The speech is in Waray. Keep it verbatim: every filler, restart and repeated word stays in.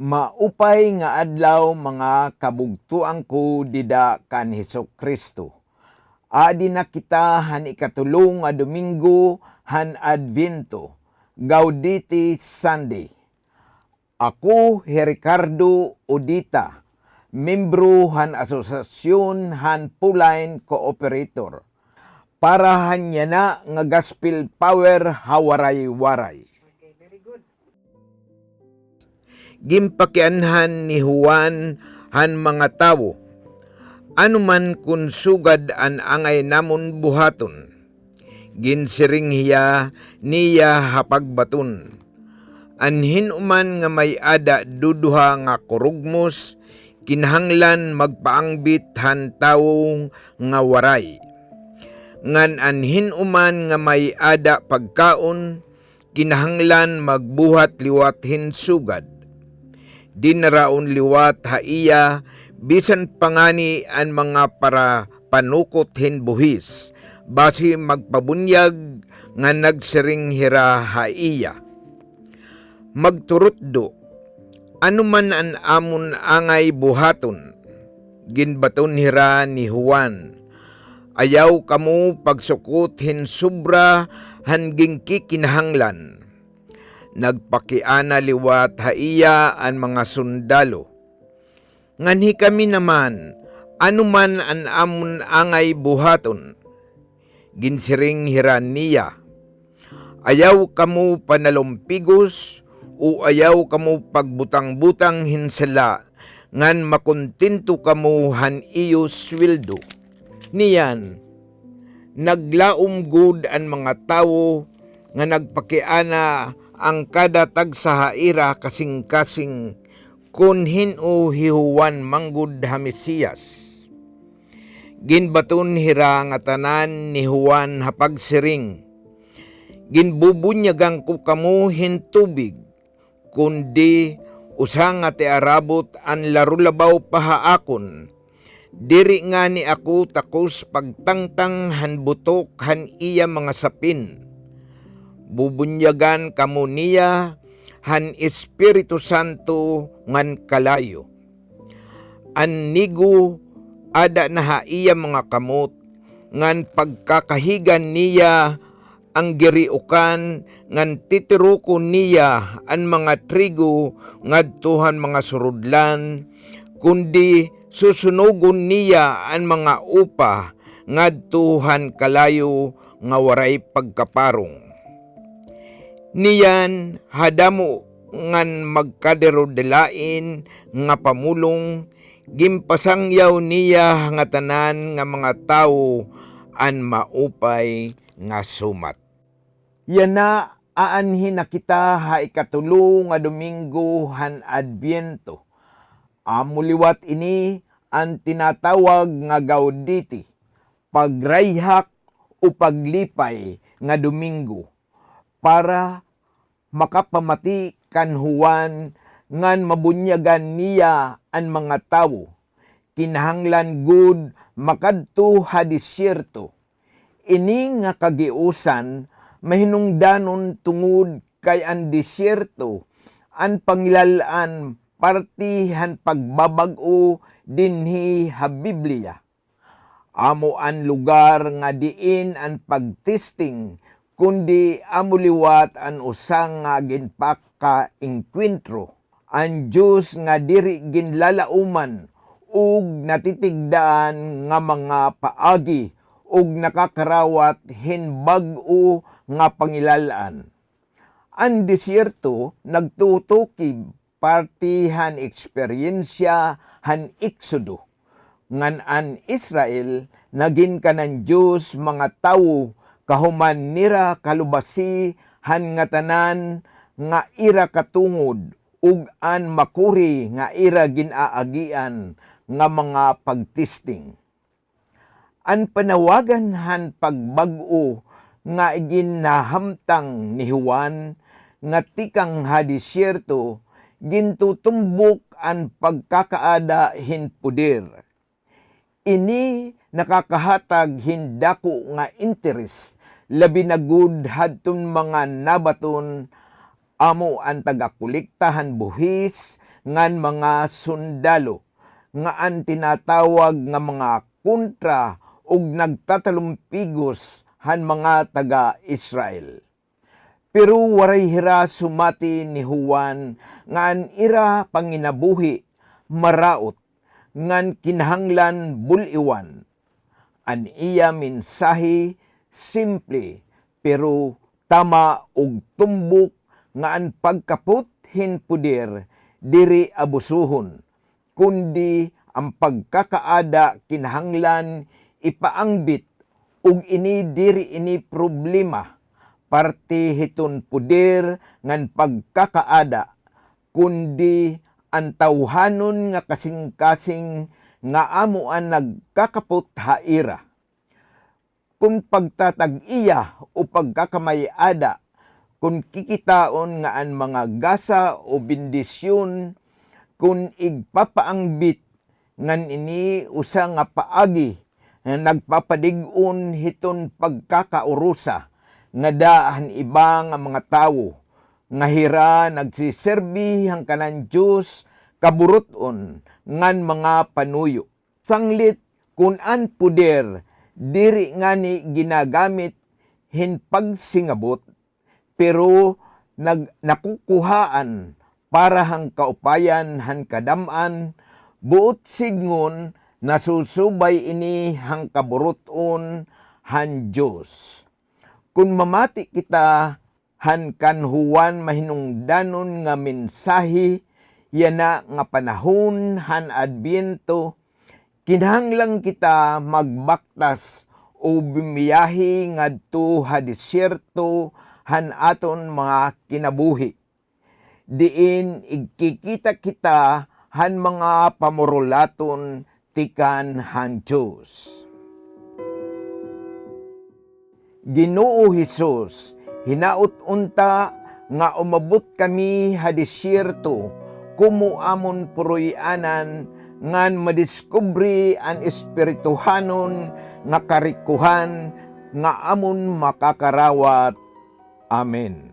Maupay nga adlaw, mga kabugtoan ko dida kan Hesukristo. Adi na kita han ikatulo nga Domingo han Adbyento, Gaudete Sunday. Ako hi Ricardo Odita, membro han Asosasyon han Pauline Cooperator, para han yana nga Gospel Power ha Waray-Waray. Okay, very good. Ginpakianhan ni Juan han mga tawo, "Ano man kon sugad an angay namon buhaton?" Ginsiring hiya niya ha pagbaton, "An hin-o man nga may-ada duduha nga kurugmos, kinahanglan magpaangbit han tawo nga waray. Ngan an hin-o man nga may-ada pagkaon, kinahanglan magbuhat liwat hin sugad." Dinaraon liwat ha iya bisan pa ngani an mga parapanukot hin buhis, basi magpabunyag nga nagsiring hira ha iya, "Magturutdo, ano man an amon angay buhaton?" Ginbaton hira ni Juan, "Ayaw kamo pagsukot hin sobra han ginkikinahanglan." Nagpakiana liwat ha iya an mga sundalo, "Ngan hikami naman, ano man an amon angay buhaton?" Ginsiring hira niya, "Ayaw kamo panalumpigos, o ayaw kamo pagbutang-butang hin sala, ngan makontento kamo han iyo sweldo." Niyan, naglaom gud an mga tawo nga nagpakiana an kada tagsa ha ira kasingkasing kon hin-o hi Juan man gud ha Mesiyas. Ginbaton hira ngatanan ni Juan ha pagsiring, "Ginbubunyagan ko kamo hin tubig, kundi usa nga tiarabot an laro-labaw pa ha akon. Diri ngani ako takos pagtangtang han butok han iya mga sapin. Bubunyagan kamo niya han Espiritu Santo ngan kalayo." An nigo ada na ha iya mga kamot, ngan pagkakahigan niya an giriukan, ngan titirukon niya an mga trigo ngadto han mga surudlan, kundi susunogon niya an mga upa ngadto han kalayo nga waray pagkaparong. Niyan, ha damo ngan magkadirudilain nga pamulong, ginpasangyaw niya ha ngatanan nga mga tawo an maupay nga sumat. Yana, aanhi na kita ha ikatulo nga Domingo han Adbyento. Amo liwat ini an tinatawag nga Gaudete, pagrayhak o paglipay nga Domingo, para makapamati kan Juan ngan mabunyagan niya an mga tawo. Kinahanglan gud makadto ha desierto. Ini nga kagiusan mahinungdanon tungod kay an desierto an pangilal-an parte han pagbabag-o dinhi ha Biblia. Amo an lugar nga diin an pagtesting, kundi amo liwat an usa nga ginpakaengkwentro. An Dios nga diri ginlalauman ug natitigdaan nga mga paagi ug nakakarawat hin bag-o nga pangilal-an. An desierto nagtutukib parte han eksperyensya han Eksodo, ngan an Israel nagin kanan Dios mga tawo kahuman nira kalubasi han ngatanan nga ira katungod ug an makuri nga ira gin-aagian nga mga pagtesting. An panawagan han pagbag-o nga ginhahamtang ni Juan nga tikang ha desierto, gintutumbok an pagkakaada hin poder. Ini nakakahatag hin dako nga interes, labi na gud hadton mga nabaton amo an tagakolekta han buhis ngan mga sundalo, nga an tinatawag nga mga kontra ug nagtatalumpigos han mga taga-Israel. Pero waray hira sumati ni Juan nga an ira panginabuhi maraot ngan kinahanglan bul-iwan. An iya mensahe simple, pero tama ug tumbok nga an pagkapot hin poder diri abusohon, kundi an pagkakaada kinahanglan ipaangbit, ug ini diri ini problema parte hiton poder ngan pagkakaada, kundi an tawhanon nga kasingkasing nga amo an nagkakapot ha ira. Kon pagtatag-iya o pagkakamay-ada, kon kikitaon nga an mga gasa o bendisyon, kon igpapaangbit, ngan ini usa nga paagi nga nagpapadig-on hiton pagkakaurusa ngada han iba nga mga tawo, nga hira nagsiserbi han kanan Dios kaburut-on ngan mga panuyo. Sanglit, kon an poder diri ngani ginagamit hin pagsingabot, pero nag-, nakukuhaan para han kaupayan han kadam-an, buot sidngon nasusubay ini han kaburut-on han Dios. Kon mamati kita han kan Juan mahinungdanon nga mensahe yana nga panahon han Adbyento, kinahanglan kita magbaktas o bumiyahe ngadto ha desierto han aton mga kinabuhi, diin igkikita kita han mga pamurulaton tikang han Dios. Ginoo Jesus, hinaot unta nga umabot kami ha desierto, komo amon puroy-anan ngan madiskubre an espirituhanon nga karikohan nga amon makakarawat. Amen.